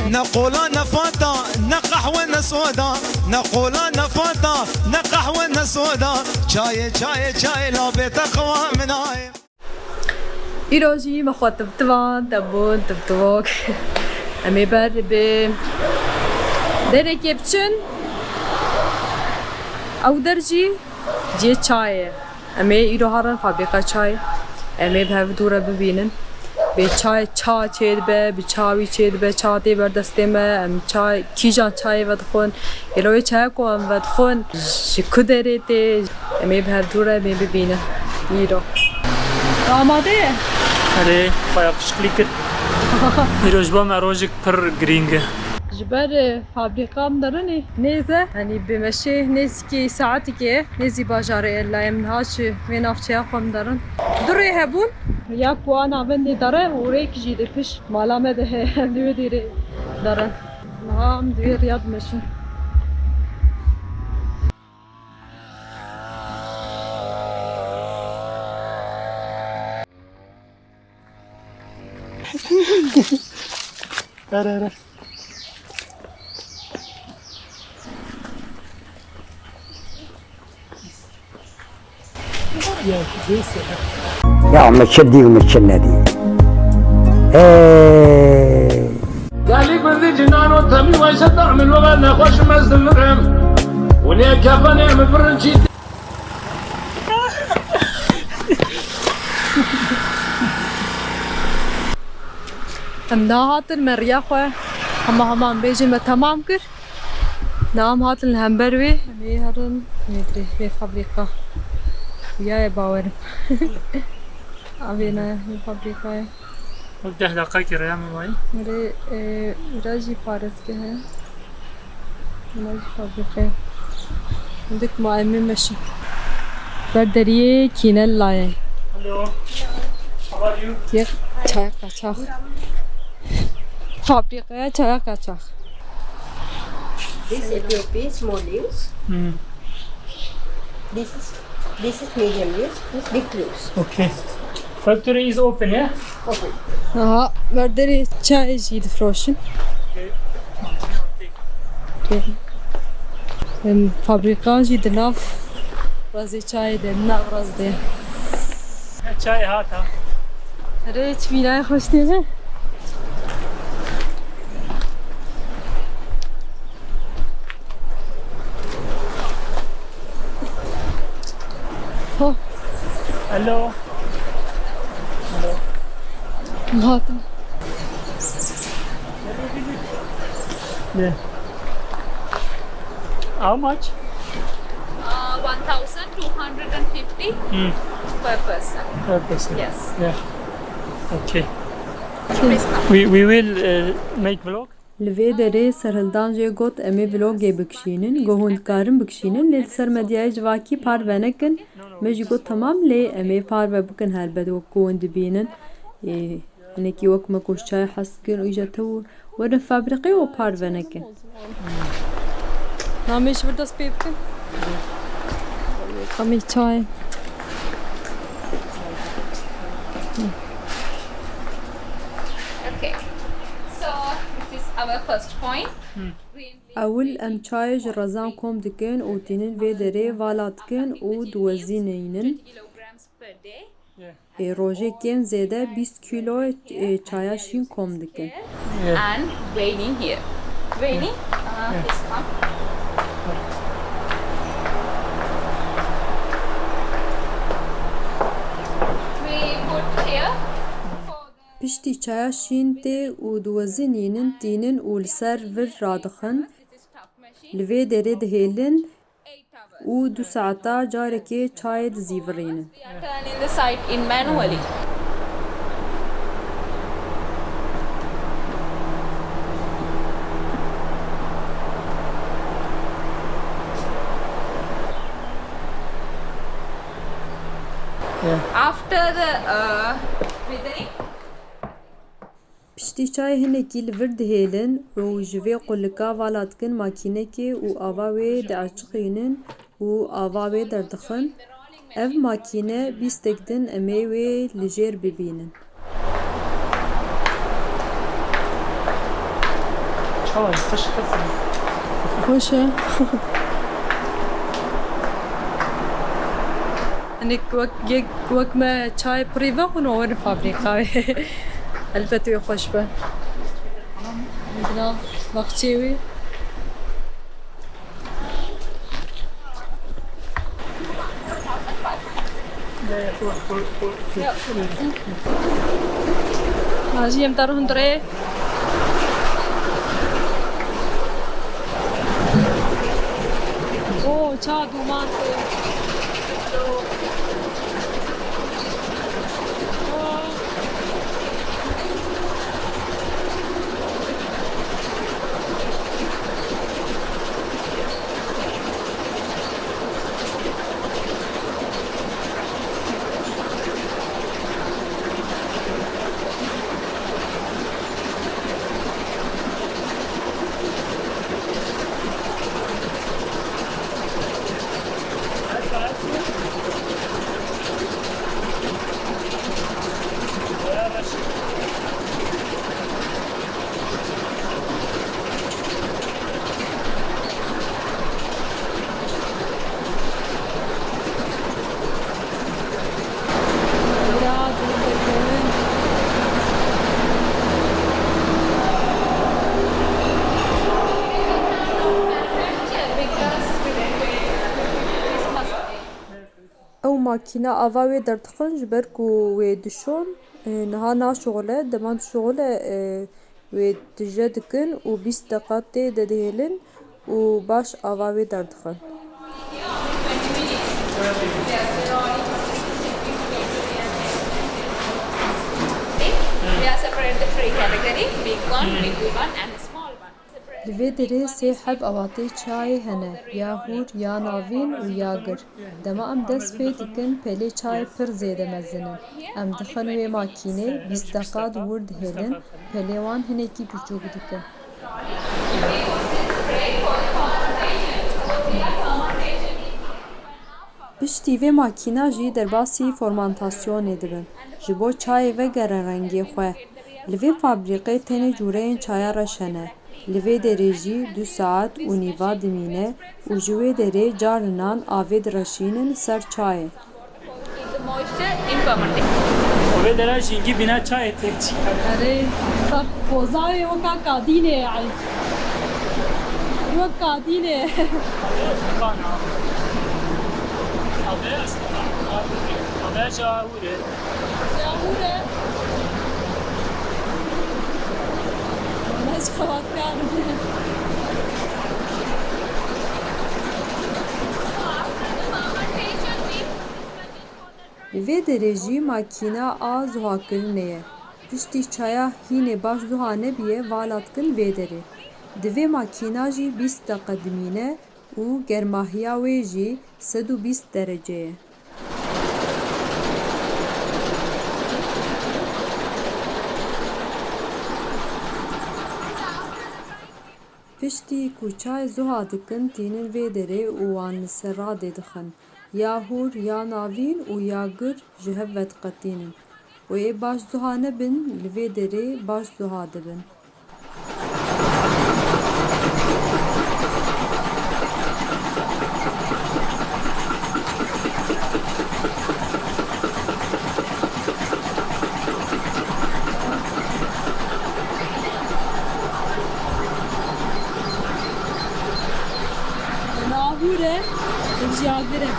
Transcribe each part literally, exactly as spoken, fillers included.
Ne qola ne fanta, ne qehwe ne soda. Ne qola ne fanta, ne qehwe ne soda. Çayê, çayê, çayê, la bê te xewa min ayê. Îro jî me xwe tivtivan, te bûn tivtivok. Em ê ber bi derekê biçin. Ew der jî cihê çayê. Em ê îro herin fabrîka çayê. Em ê bi hev dû re bibînin. Bê çay, ça çêdibe, bi ça wî çêdibe, ça tê ber destê me, em çay, kîjan çayê vedixwin, gelo wê çaya ku em vedixwin, ji ku derê tê, em ê bi hev dû re em ê bibînin. Îro. Amade ye? Erê, xwe ya piştgirî kir. Îro ji bo me rojek pir girîng e. Ji ber, e, fabrîka em derin ê nêz e, yanî bi meşê nêzîkî saetikê nêzî bajarê ye, lê em niha ji vê navçeya xwe em derin. Du rê hebûn, ya ku a navendê dere û rêk jî di pişt mala me de heye, em li wê derê derin. Niha em di wê riya dimeşin. Here, here. Ya, neyse. Ya, me çi dî û me çi nedî. Hey! Gelî gundî cinano temî wayse tahmil were nexweş mez dimirim. Û nê kefenê min birin çî. Em niha hatin me riya xwe hema hema em bêjin me temam kir. Niha em hatin li hember wê. Em ê herin vê dirê, vê fabrîka. Xuya ye bawerim. Avêna vê fabrîkayê. Wek deh deqayekî rêya me mayî. Erê, e, vira jî parêzgeh e. Vira jî fabrîke. Hindik ma em ê meşin. Ber deriyê kînel layê. Hello. How are you? Yek çaya qaçax. Fabrîkaya çaya qaçax. This Ethiopia small leaves. Hmm. This is, this is medium leaves. This big leaves. Okay. Factory is open, yeah? Open. Aha, berderê çayê jî difroşin. Okay. Em, fabrîka jî di nav rezê çayê de, di nav rez de. Çayê hata. Erê, çi bînayê xweş tê be. Ho. Hello. Hello. Hatim. Yeah. How much? Uh, one thousand two hundred and fifty Hmm. per person. Per person. Yes. Yeah. Okay. Please come. We, we will, uh, make vlog. Li vê derê serhildan jê got, em ê vlogê bikişînin, ku hûn dikarin bikişînin, lê li ser medyayê civakî parve nekin. Me jî got, temam, lê em ê parve bikin helbet wek ku hûn dibînin. Ê, hinekî wek me ku ji çayê hez dikin û îja tew werin fabrîqê û parve nekin. Namê ji vir dest pê bikin. Xemê çayê. Okay. So, this is our first point. Ewil em çayê ji rezan kom dikin û tînin vê derê vala dikin û diwezînînin. Ê, rojê kêm zêde bîst kîlo, ê, çaya şîn kom dikin. Yeah. And draining here. Draining, uh, please come. We put here for the Piştî çaya şîn tê û diwezînînin, tînin û li ser vir radixin. Li vê derê dihêlin û du saeta carekê çayê dizîvirînin. We are turning the site in manually. Yeah. After the, uh, withering, Piştî çayê hinekî li vir dihêlin û ji vê qulika vala dikin makînekê û ava wê diaçiqînin û ava wê derdixin. Ev makîne bîstek din em ê wê li jêr bibînin. Tamam, teşekkür ederim. Xweş e. Hinek wek, yek, wek me çayê pirî vexwin û werin fabrîka wê. Elbet wê xweş be. Di nav baxçeyê wê. Hajî em te re hundirê. Oo, ça duman tê. Ew makîna ava wê derdixin, ji ber ku wê dişon, e, niha naşuxile, dema dişuxile, e, wê tije dikin û bîst deqa tê de dihêlin û baş ava wê derdixin. We are separated the three category, big one, medium one and small one. Li vê derê sê heb ebatê çayê hene, ya hûr, ya navîn û ya gir. Dema em dest pê dikin, pelê çayê pir zêde mezin in. Em dixin wê makînê, bîst deqa di wir dihêlin, pelê wan hinekî piçûk dikin. Piştî vê makîna jî derbasî formantasyonê dibin, ji bo çayê vegerin rengê xwe. Li vê fabrîqê tenê cûreyên çaya reş hene. Li vê derê jî du saet û nîva dimîne û ji wê derê carinan avê direşînin ser çayê. Û vê dera jîngî bîna çayê têk çî. Erê, bak, pozayê weka kadînê ye. Wek kadînê. Abe, abe, abe, Yahûr e. Yahûr e. Wala ji xebatkar in. Li vê derê jî makîna a zuhakirinê ye. Piştî çaya hînê baş zuha nebiye, vala dikin vê derê. Di vê makîna jî bîst deqe dimîne û germahiya wê jî sed û bîst derece ye. Piştî ku çayê zuha dikin, tînin vê derê û wan li ser radê dixin. Ya hûr, ya navîn û ya gur ji hev vediqetînin. Û ê baş zuha nebin, li vê derê baş zuha dibin. Lahûr e, jiyagir e.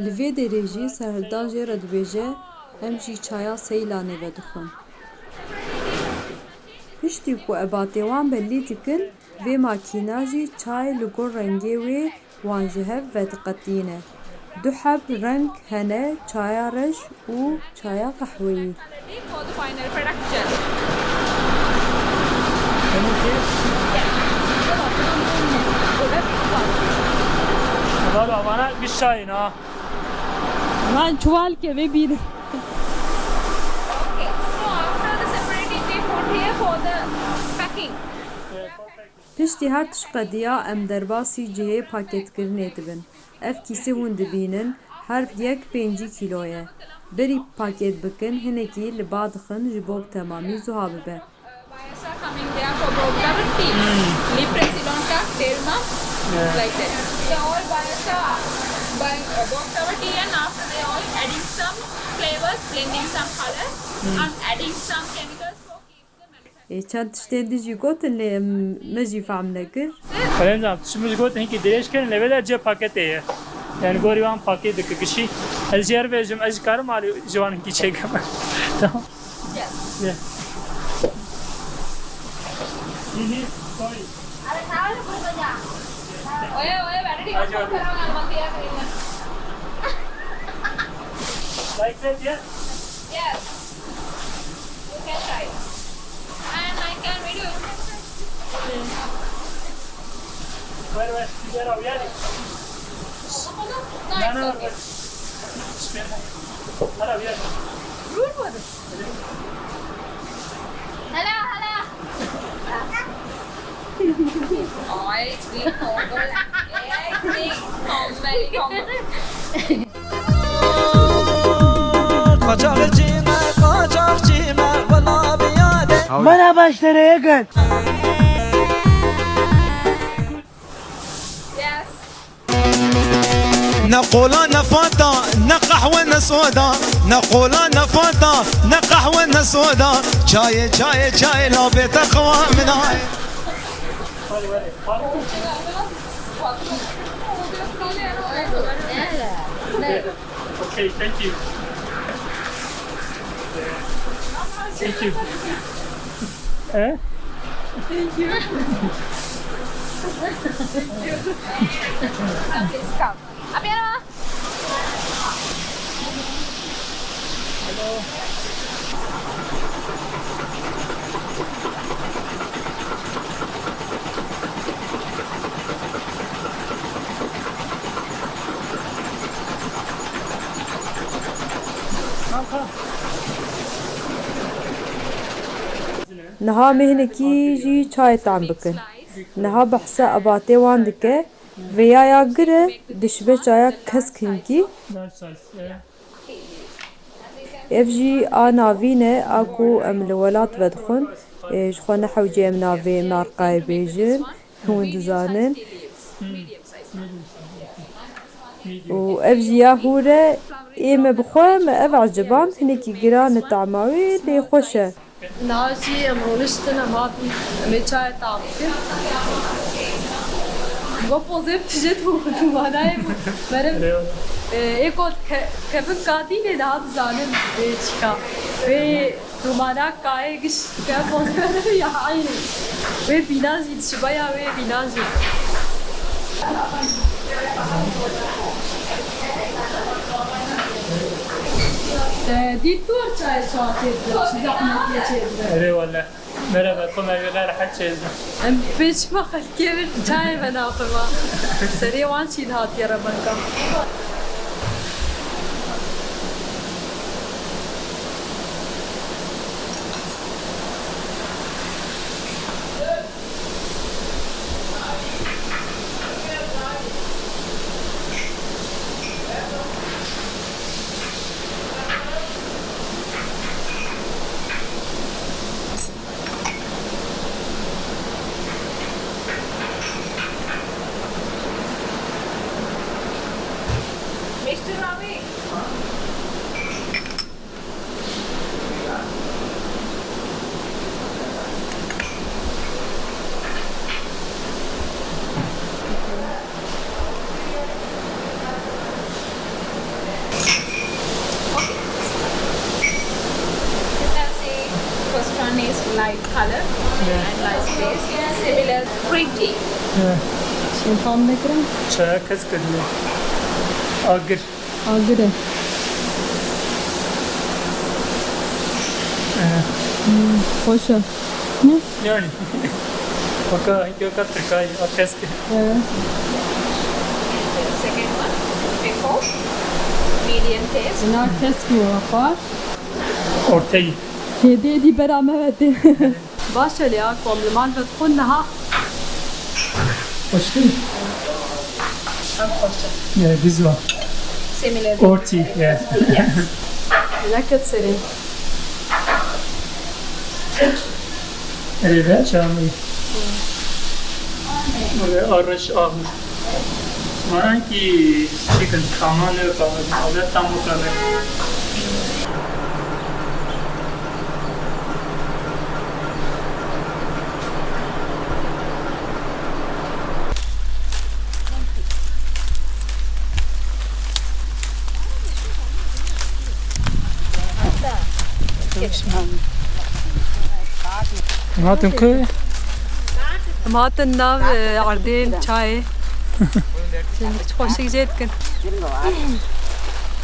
Li vê derê jî serhildan jê re dibêje, em jî çaya Seylanê vedixwin. Piştî ku ebatê wan belî dikin, vê makîna jî çayê li gor rengê wê wan ji hev vediqetîne. Du heb reng hene, çaya reş û çaya qehweyî. Baba, bana bir çay ha. Lan çuval ke ve bir. Okay, so after the separating, we put here for the packing. Piştî her tişt qediya, em derbasî cihê pakêtkirinê dibin. Ev kîsê hûn dibînin, her yek pêncî kîlo ye. Berî paket bikin, hinekî li ba dixin ji bo bi temamî zuha bibe. Buyers are coming there for Bogda tea. Lipressilonka, Telma, like that. So all buyers are buying uh, Bogda tea and after they all adding some flavors, blending some colors and adding some chemicals for keep the manufacturing. Ê, çend tiştên din jî gotin lê em, me jî fehm nekir. Belê nizam, tu ji min gotin hinkî dirêj kirin, lê vê de cê paketê ye. Yani gorî wan paket dike gişî. Ez jê re bêjim, ez ji karim alî ji wan hinkî çêkim. Tamam. Yes. Yeah. Mhm, sorry. Oye, oye, vanity. Like that, yeah? Yes. You can try. And I can video. Where was, where are we at? No, no, no, it's okay. Hello, yeah. Hello, hello. Ay, bir kombo. Ay, bir kombo. Kaçakçı mı, kaçakçı mı, bana bir yade. Bana başları yakın. Yes. Ne kola ne fanta, ne kahve ne soda. Ne kola ne fanta, ne kahve ne soda. Çayê, çayê, çayê, la bête xewa min ay. Okay, thank you. Thank you. Eh? Thank you. Please come. Abia. Hello. Niha em ê hinekî jî çayê tam bikin. Niha behsa ebatê wan dike. Vêya ya gir e, dişibe çaya kesk hinkî. Ev jî a navîn e, a ku em li welat vedixwin. Ê, ji xwe ne hewce em navê markayê bêjin, hûn dizanin. Û ev jî ya hûr e, ê me bi xwe me ev eciband, hinekî giran e tama wê, lê xweş e. Niha jî em rûniştin, em hatin, em ê çayê tam bikin. Go pozê bi tije dû-, dûmanayê bû. Merim, e, ê got ke-, kevin katînê daha dizanin, e, çika. Wê dûmana kayê giş ke pozê ya eynî. Wê bîna jî dişiba ya wê bîna jî. Dî tu çayê çawa tê dide, çi zehmetiyê çê dide. Erê wele. Merhaba, tu me wê rehet çê dide. Em pêşma xelkê ve çayê venaxwe ma. Serê wan çîn hatiye remenga. Mister Ravi. You can see first one is light color and light base, similar green tea. Çêxan nekirin? Çaya kes kiriye. Agir. Agir e. Ee. Hmm, xweş e. Ne? Yani. Weka, hinkê weka tirkayî, a kesk e. Evet. Second one, before, medium taste. Na kesk û xweş. Orteyî. Hêdî hêdî bera me ve tê. Baş e lê, a ku em li mal vedixwin niha. Xweştir. Em xweş e. Yeah, this one. Similar. Ortî, yeah. Yes. Neket serê. Erê be çamî. Böyle arış ahur. Maran ki chicken, kaman yok abi. Abi tam o kadar. Em hatin ku? Em hatin nav, e, erdên çayê. Şimdi hiç xweşik jê dikin.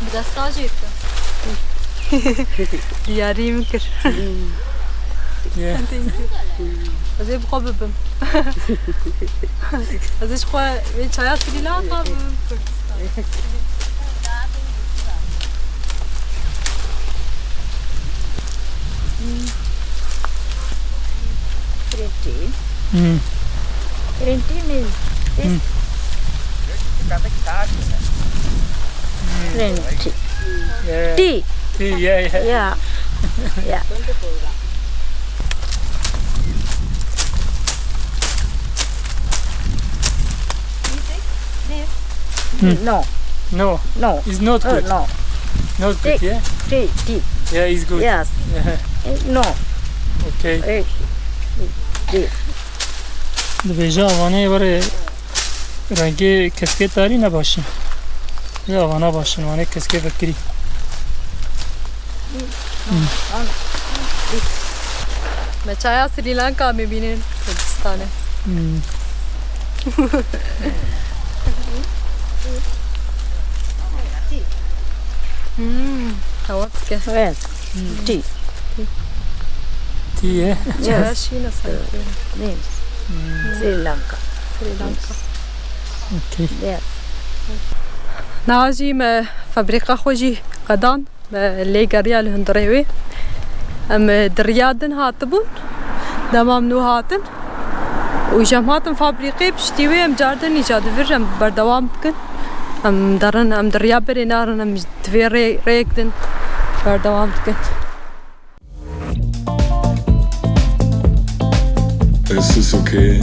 Bi desta jê dikin. Diyarî min kir. Yeah. Thank you. Ez ê bi xwe bibim. Ez ê ji xwe vê çaya Srî Lanka bibim Kurdistan. Green tea. Hmm. Green tea means this. Hmm. Green tea. Yeah. Tea. Tea, yeah, yeah. Yeah. Yeah. This? Hmm. No. No. No. It's not Uh, good. No. Not good, Tea. Yeah? Tea, tea. Yeah, it's good. Yes. Yeah. Uh, no. Okay. Uh, tea. Dibêje avanê were rengê keskê tarî ne baş in. Ya avana baş in, wanê keskê vekirî. Me çaya Sri Lanka me bînin Kurdistanê. Hmm. Hmm, hewa dike. Evet. Hmm. Tea. Tea ye? Çaya Yes. Şîna sanki. Means Hmm. Sri Lanka. Sri Lanka. Okay. Yes. Niha jî me fabrîka xwe jî qedan. Me lê geriya li hundirê wê. Em, e, di riya din hatibûn. Dema em nû hatin. Û ji em hatin fabrîkê piştî wê em cardin îca di vir em berdewam dikin. Em derin, em di riya berê narin, em di vê rê-, rêyek din berdewam dikin. Is this okay?